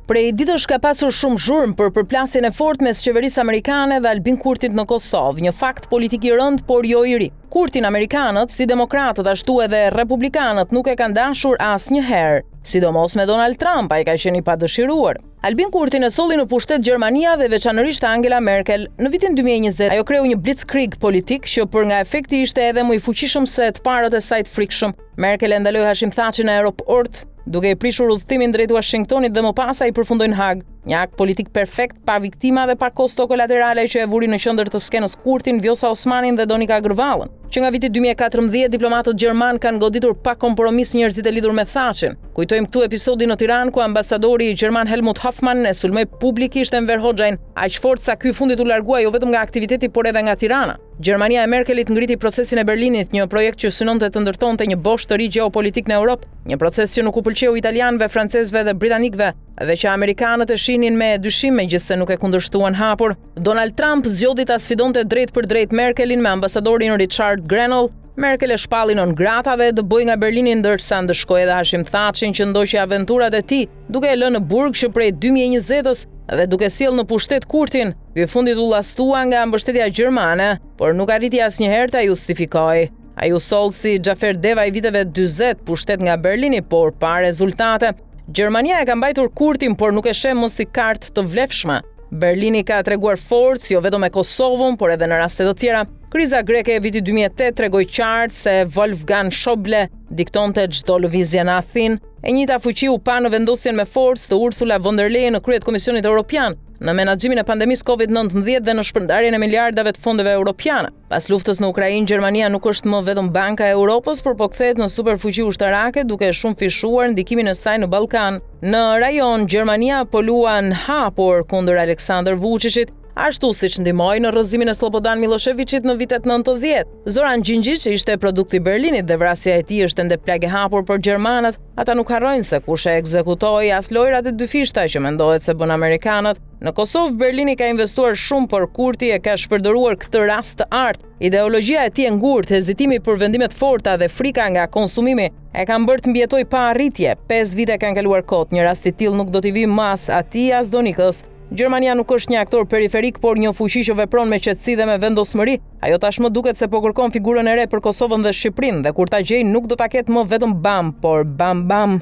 Prej ditësh ka pasur shumë zhurmë për përplasjen e fortë mes qeverisë amerikane dhe Albin Kurtit në Kosovë, një fakt politik i rëndë, por jo i ri. Kurtin amerikanët, si demokratët ashtu edhe republikanët, nuk e kanë dashur asnjëherë. Sidomos me Donald Trump, ai ka qenë i padëshiruar. Albin Kurtin e solli në pushtet Gjermania dhe veçanërisht Angela Merkel. Në vitin 2020, ajo kreu një blitzkrieg politik që për nga efekti ishte edhe më i fuqishëm se të parët e saj të frikshëm. Merkel e ndaloi Hashim Thaçin në aeroport, duke i prishur udhëtimin drejt Washingtonit dhe më pas ai përfundoi në Hagë. Një akt politik perfekt, pa viktima dhe pa kosto kolaterale që e vuri në qendër të skenës Kurtin, Vjosa Osmanin dhe Donika Gërvallën. Që nga viti 2014, diplomatët gjermanë kanë goditur pa kompromis njerëzit e lidhur me Thaçin. Kujtojmë këtu episodin në Tiranë ku ambasadori gjerman Helmut Hoffmann e sulmoi publikisht Enver Hoxhajn, aq fort sa ky i fundit u largua jo vetëm nga aktiviteti, por edhe nga Tirana. Gjermania e Merkelit ngriti procesin e Berlinit, një projekt që synonte të ndërtonte një bosht të ri gjeopolitik në Europë, një proces që nuk u pëlqeu italianëve, francezëve dhe britanikëve dhe që amerikanët e shihnin me dyshim megjithëse nuk e kundërshtuan hapur. Donald Trump zgjodhi ta sfidonte drejtpërdrejt Merkelin me ambasadorin Richard Grenell. Merkel e shpalli non grata dhe e dëboi nga Berlini ndërsa ndëshkoi edhe Hashim Thaçin që ndoqi aventurat e tij, duke e lënë në burg që prej 2020-ës dhe duke sjellë në pushtet Kurtin. Ky i fundit u llastua nga mbështetja gjermane, por nuk arriti asnjëherë ta justifikojë. Ai u soll si Xhafer Deva i viteve 40, pushtet nga Berlini, por pa rezultate. Gjermania e ka mbajtur Kurtin, por nuk e sheh më si kartë të vlefshme. Berlini ka treguar forcë jo vetëm me Kosovën, por edhe në raste të tjera. Kriza greke e vitit 2008 tregoi qartë se Wolfgang Schäuble diktonte çdo lëvizje në Athinë. E njëjta fuqi u pa në vendosjen me forcë të Ursula von der Leyen në krye të Komisionit Europian, në menaxhimin e pandemisë Covid-19 dhe në shpërndarjen e miliardave të fondeve europiane. Pas luftës në Ukrainë, Gjermania nuk është më vetëm Banka e Europës, por po kthehet në superfuqi ushtarake duke shumëfishuar ndikimin e saj në Ballkan. Në rajon, Gjermania po luan hapur kundër Aleksandër Vuçiçit, ashtu siç ndihmoi në rrëzimin e Slobodan Millosheviçit në vitet 90. Zoran Gjingjiç ishte produkt i Berlinit dhe vrasja e tij është ende plagë e hapur për gjermanët. Ata nuk harrojnë se kush e ekzekutoi as lojrat e dyfishta që mendohet se bënë amerikanët. Në Kosovë, Berlini ka investuar shumë, por Kurti e ka shpërdoruar këtë rast të artë. Ideologjia e tij e ngurtë, hezitimi për vendime të forta dhe frika nga konsumimi e kanë bërë të mbijetojë pa arritje. 5 vite kanë kaluar kot, një rast i tillë nuk do t'i vijë më as atij as Donikës. Gjermania nuk është një aktor periferik, por një fuqi që vepron me qetësi dhe me vendosmëri. Ajo tashmë duket se po kërkon figurën e re për Kosovën dhe Shqipërinë dhe kur ta gjejë nuk do ta ketë më vetëm bam, por bam bam.